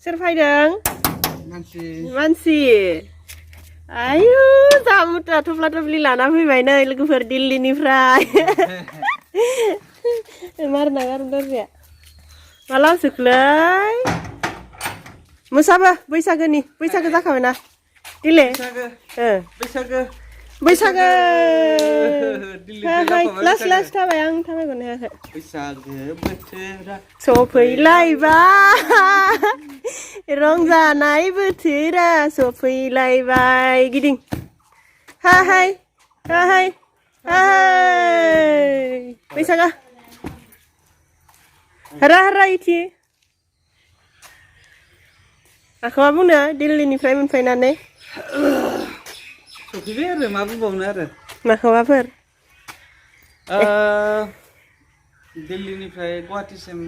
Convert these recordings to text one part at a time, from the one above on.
सोर फैदों मानसि आयु जामुटा थफ्ला थफ्लि लाना फैबाय नै लोगोफोर दिल्लीनिफ्राय मारना गारन दरजाया माला सोखलै मोसाबो बैसागो जाखाबायना दिले बैसागो लास थाबाय आं थाबायगोन हायाखै बैसागो बोथोरा सफैलायबाय रंजानाय बोथोरा सफैलायबाय गिदिं हाय बैसागो हरा इथि आखौ मा बुंनो दिल्लीनिफ्राय मोनफैनानै सफैबाय आरो मा बुंबावनो आरो माखौबाफोर दिल्लीनिफ्राय गुवाहाटीसिम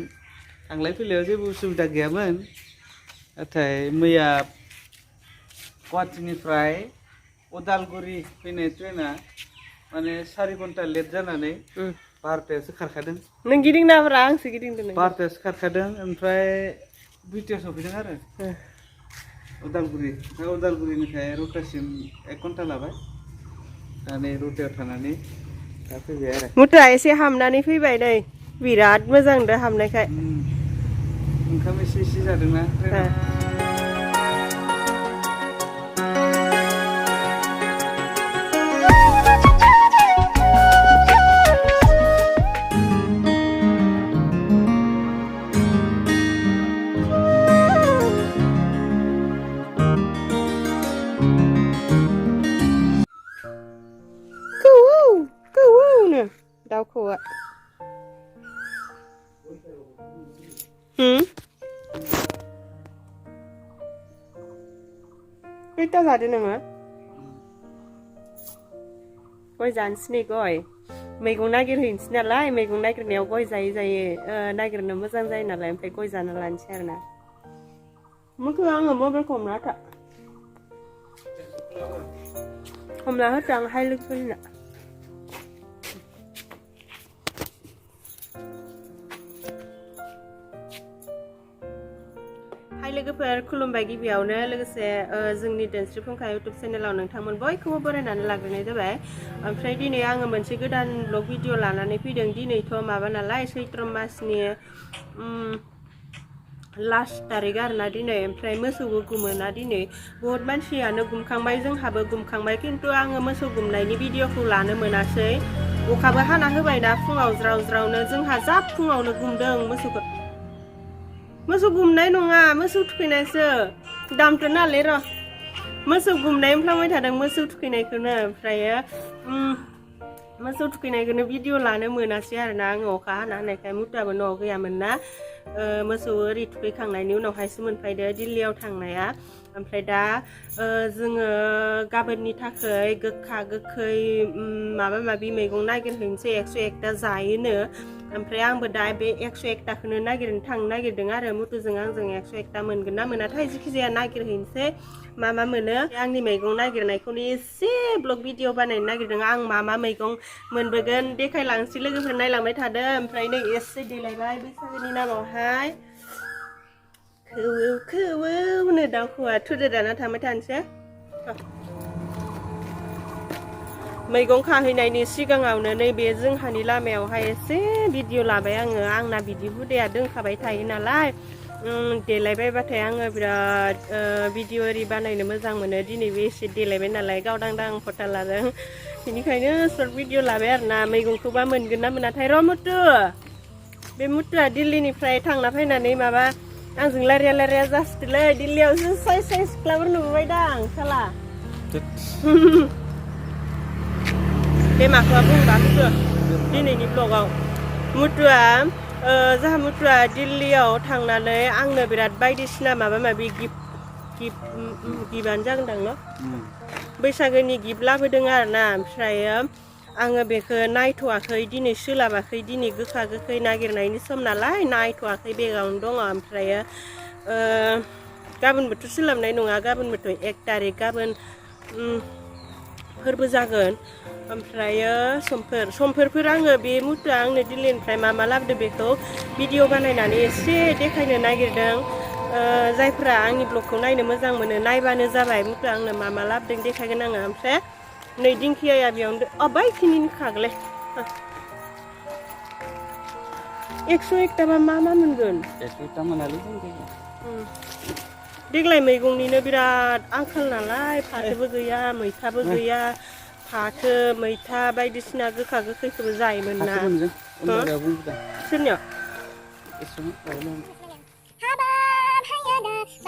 थांलाय फैलायाव जेबो उसुबिदा गैयामोन नाथाय मैया गुवाहाटीनिफ्राय उदालगुरि फैनाय ट्रेना माने 4 घन्टा लेट जानानै 12टायावसो खारखादों नों गिदिंनाब्रा आंसो गिदिंदों 12टायावसो खारखादों ओमफ्राय 2टायाव सफैदों आरो उदालगुरिनिफ्राय रौतासिम 1 घन्टा लाबाय दानै रौतायाव थानानै दा फैबाय आरो मुथा एसे हामनानै फैबाय नै बिराद मोजां दा हामनायखाय ओंखाम एसे जादोंना दाउ खौआ खैथा जादो नोङो गय जानोसै गय मैगं नागिरहैनोसै नालाय मैगं नागिरनायाव गय जायै नागिरनो मोजां जायो नालाय ओमफ्राय गय जाना लानोसै आरोना मुखौ आङो मबाइलखौ हमना होदों आं हाय लोगोफोरनो लोगोफोर खुलुमबाय गिबियावनो लोगोसे जोंनि दोनस्रि फुंखा इउटुब चेनेलाव नोंथांमोन बयखौबो बरायनानै लाग्रोनाय जाबाय ओमफ्राय दिनै आङो मोनसे गोदान ब्लग भिडिअ लानानै फैदों दिनैथ' माबा नालाय सैत्र मासनि लास्ट तारिख आरोना दिनै ओमफ्राय मोसौबो गुमोना दिनै बहुत मानसियानो गुमखांबाय जोंहाबो गुमखांबाय खिन्थु आङो मोसौ गुमनायनि भिडिअखौ लानो मोनासै अखाबो हाना होबाय ना फुङाव ज्रावनो जोंहा जा फुङावनो गुमदों मोसौ गुमनाय नङा मोसौ थुखैनायसो दामथो नालाय र' मोसौ गुमनाय होनफ्लांबाय थादों मोसौ थुखैनायखौनो ओमफ्रायो मोसौ थुखैनायखौनो भिडिअ लानो मोनासै आरोना आङो अखा हाना होनायखाय मुथाबो न'आव गैयामोन ना मोसौ ओरै थुखैखांनायनि उनावहायसो मोनफैदो दिल्लीयाव थांनाया ओमफ्राय दा जोङो गाबोननि थाखाय गोखा गोखै माबा माबि मैगं नागिरहैनोसै 101टा जायोनो ओमफ्राय आंबो दा बे 101टाखौनो नागिरनो थांनो नागिरदों आरो मुथुजों आंजों 101टा मोनगोन ना मोनाथाय जिखिजाया नागिरहैनोसै मा मोनो आंनि मैगं नागिरनायखौनो एसे ब्लग भिडिअ बानायनो नागिरदों आं मा मैगं मोनबोगोन देखायलांसै लोगोफोर नायलांबाय थादो ओमफ्राय नै एसे देलायबाय बैसागोनि नामावहाय खौवौनो दाउखौआ थुदो दाना थांबाय थानोसै मैगं खाहैनायनि सिगाङावनो नैबे जोंहानि लामायावहाय एसे भिडिअ लाबाय आङो आंना बिदि हुदाया दोंखाबाय थायो नालाय देलायबायबाथाय आङो बिराद भिडिअ ओरि बानायनो मोजां मोनो दिनैबो एसे देलायबाय नालाय गावदांदां फटा लादों बेनिखायनो सर्ट भिडिअ लाबाय आरोना मैगंखौबा मोनगोन ना मोनाथाय र' मुथु बे मुथुआ दिल्लीनिफ्राय थांना फैनानै माबा आंजों लारिया जासिदोलै दिल्लीयावसो साइज सिख्लाफोर नुबोबाय दां साला बे माखौबा बुंबा मुथु दिनैनि ब्लगाव मुथुआ जाहा मुथुआ दिल्लीयाव थांनानै आंनो बिराद बायदिसिना माबा माबि गिफ्टआनो जागोनदां न' बैसागोनि गिफ्ट लाबोदों आरोना ओमफ्रायो आङो बेखौ नायथ'वाखै दिनै सोलाबाखै दिनै गोखा गोखै नागिरनायनि सम नालाय नायथ'वाखै बेगावनो दङ ओमफ्रायो गाबोनबोथ' सोलाबनाय नङा गाबोनबोथ' 1 तारिख गाबोन फोरबो जागोन ओमफ्रायो समफोर आङो बे मुथुआ आंनो दिल्लीनिफ्राय मा लाबोदों बेखौ भिडिअ बानायनानै एसे देखायनो नागिरदों जायफोरा आंनि ब्लगखौ नायनो मोजां मोनो नायबानो जाबाय मुथु आंनो मा मा लाबोदों देखायगोन आङो ओमफ्राय नै दिंखियाया बेयावनो बायखिनि खागले 101 टाबा मा मोनगोन 101 टा मोनालै जों देग्लाय मैगंनिनो बिराद आंखाल नालाय फाथोबो गैया मैथाबो गैया फाथो मैथा बायदिसिना गोखा गोखैखौबो जायोमोन ना सोरनियाव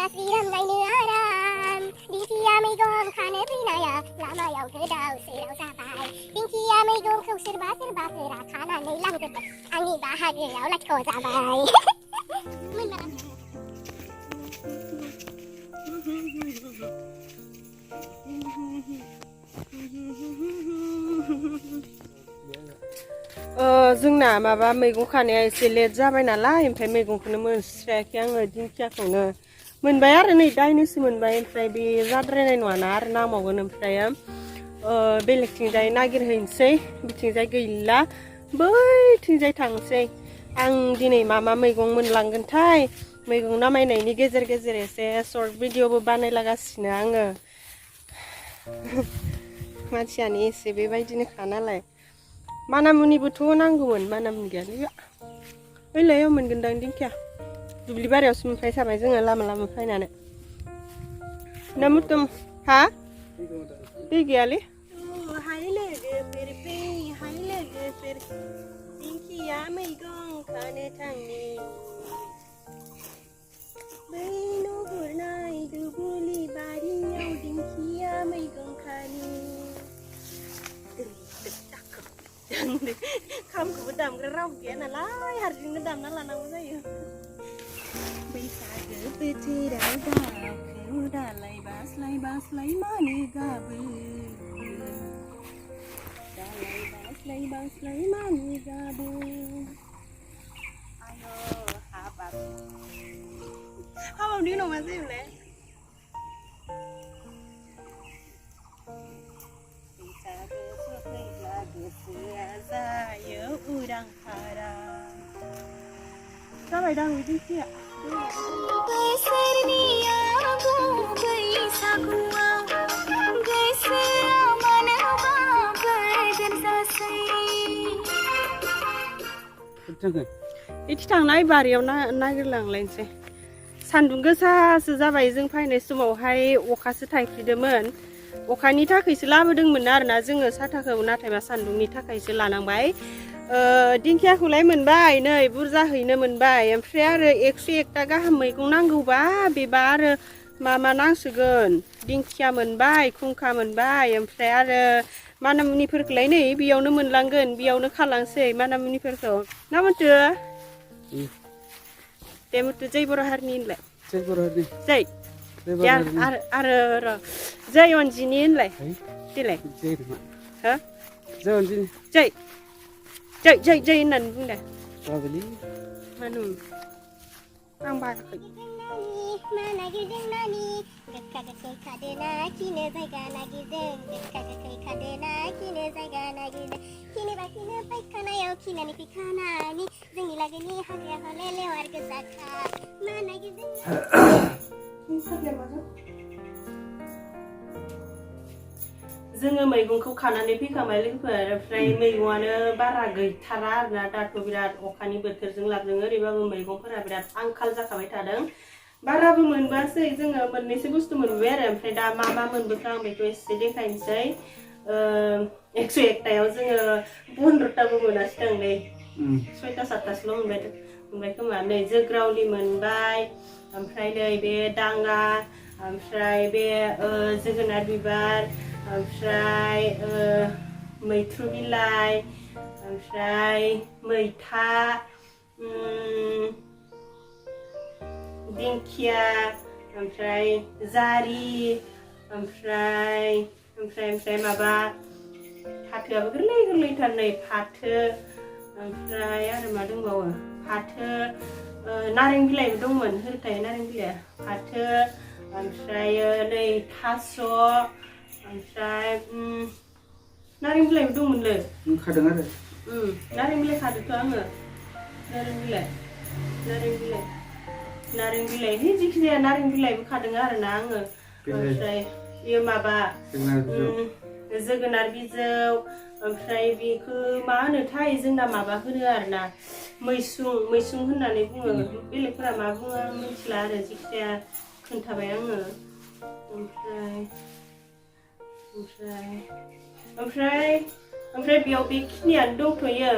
Bwswrni naयनो आराम दिंखिया मैगं खानो फैनाया लामायाव गोदाव सोराव जाबाय दिंखिया मैगंखौ सोरबाफोरा खानानै लांजोब्बाय आंनि बाहागोआव लाथिख' जाबाय जोंना माबा मैगं खानाया एसे लेट जाबाय नालाय ओमफ्राय मैगंखौनो मोनस्रायाखै आङो दिंखियाखौनो मोनबाय आरो नै दाइनोसो मोनबाय ओमफ्राय बे जाद्रायनाय नङाना आरो नांबावगोन ओमफ्राय बेलेगथिंजाय नागिरहैनोसै बिथिंजाय गैला बैथिंजाय थांसै आं दिनै मा मैगं मोनलांगोनथाय मैगं नामायनायनि गेजेर गेजेर एसे शर्ट भिडिअबो बानायलागासिनो आङो मानसियानो एसे बेबायदिनोखा नालाय मानामुनिबोथ' नांगौमोन मानामुनि गैयालै ओइलायाव मोनगोनदां दिंखिया दुब्लि बारियावसो मोनफाय थाबाय जोङो लामा लामा फैनानै ना मुथुम हा दै गैयालै हाय लोगो दिंखिया मैगं खानो थांनि बै नुहुरनाय दुब्लि बारियाव दिंखिया मैगं खानि खामखौबो दामग्रा राव गैया नालाय हारसिंनो दामना लानांगौ जायो बैसागो बोथोराव दाउखौ दालाय बास्लाय बास्लाय मानो गाबो दालाय बास्लाय बास्लाय मानो गाबो आयो हाबानि उनाव मा जायोमोनलाय बैसागो सफैब्ला गोसोआ जायो उरां फारां जाबायदां दिंखिया Bwswrniयाव bwisaguao gwswa manwba bwdwr jaswi इथि थांनाय बारियाव नागिरलांलायनोसै सान्दुं गोसासो जाबाय जों फैनाय समावहाय अखासो थाइफ्रिदोंमोन अखानि थाखायसो लाबोदोंमोन आरोना जोङो साथाखौ नाथायबा सान्दुंनि थाखायसो लानांबाय दिंखियाखौलाय मोनबाय नै बुरजाहैनो मोनबाय ओमफ्राय आरो 101 टा गाहाम मैगं नांगौबा बेबा आरो मा नांसिगोन दिंखिया मोनबाय खुंखा मोनबाय ओमफ्राय आरो मानामुनिफोरखौलाय नै बेयावनो मोनलांगोन बेयावनो खालांसै मानामुनिफोरखौ ना मुथु दे मुथु जै बर' हारिनि होनलाय जै आरो र' जै अनजिनि होनलाय देलाय हो जै होननानै बुंदे मानो आं बाराखै gwkha gwkwi खादेना खिनो जायगा नागिरदों gwkha gwkwi खादेना खिनो जायगा नागिरदों खिनोबा खिनो फायखानायाव खिनानै फैखानानि जोंनि लागोनि हाग्राया हले लेवार गोजाखा मा नागिरदों जोङो मैगंखौ खानानै फैखांबाय लोगोफोर ओमफ्राय मैगंआनो बारा गैथारा आरोना दाथ' बिराद अखानि बोथोरजों लाबजों ओरैबाबो मैगंफोरा बिराद आंखाल जाखाबाय थादों बाराबो मोनबासै जोङो मोननैसो बुस्थु मोनबाय आरो ओमफ्राय दा मा मोनबोखो आं बेखौ एसे देखायनोसै 101 टायाव जोङो 15 टाबो मोनासै दांलै 6टा 7टासोल' मोनबाय खोमा नै जोग्रावलि मोनबाय ओमफ्राय नै बे दाङा ओमफ्राय बे जोगोनार बिबार ओमफ्राय मैथ्रु बिलाइ ओमफ्राय मैथा दिंखिया ओमफ्राय जारि ओमफ्राय माबा फाथोआबो गोरलैथार नै फाथो ओमफ्राय आरो मा दंबावो फाथो नारें बिलाइबो दंमोन होथाय नारें बिलाइया फाथो ओमफ्राय नै थास' ओमफ्राय नारें बिलाइबो दंमोनलै खादों आरो नारें बिलाइ खादोंथ' आङो नारें बिलाइ नारें बिलाइ जिखि जाया नारें बिलाइबो खादों आरोना आङो ओमफ्राय बेयो माबा जोगोनार बिजौ ओमफ्राय बेखौ मा होनोथाय जोंना माबा होनो आरोना मैसुं होननानै बुङो बेलेगफोरा मा बुङो आं मिथिला आरो जिखि जाया खोन्थाबाय आङो ओमफ्राय बेयाव बेखिनियानो दंथ'यो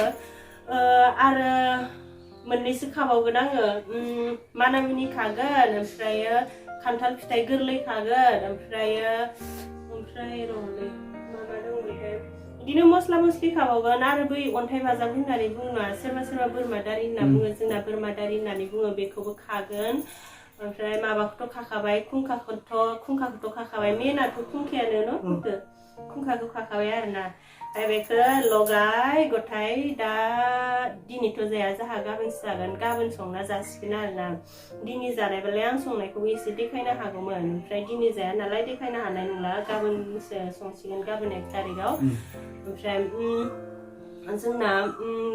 आरो मोननैसो खाबावगोन आङो मानामुनि खागोन ओमफ्रायो खान्थाल फिथाइ गोरलै खागोन ओमफ्राय र'लै मा दंमोनथाय बिदिनो मस्ला मस्लि खाबावगोन आरो बै अन्थाइ बाजाब होननानै बुङो सोरबा बोरमा दारि होनना बुङो जोंना बोरमा दारि होननानै बुङो बेखौबो खागोन ओमफ्राय माबाखौथ' खाखाबाय खुंखाखौथ' खाखाबाय मेनाथ' खुंखायानो न' खुंखाखौ खाखाबाय आरोना ओमफ्राय बेखौ लगाय गथाय दा दिनैथ' जाया जोंहा गाबोनसो जागोन गाबोन संना जासिगोन आरोना दिनै जानायबालाय आं संनायखौबो एसे देखायनो हागौमोन ओमफ्राय दिनै जाया नालाय देखायनो हानाय नंला गाबोनसो संसिगोन गाबोन 1 तारिखआव ओमफ्राय जोंना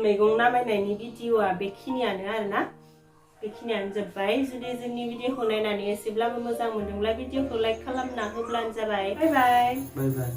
मैगं नामायनायनि भिडिअ'आ बेखिनियानो आरोना बेखिनियानो जोब्बाय जुदि जोंनि भिडिअ'खौ नायनानै एसेब्लाबो मोजां मोनदोंब्ला भिडिअ'खौ लाइक खालामना होब्लानो जाबाय बाय बाय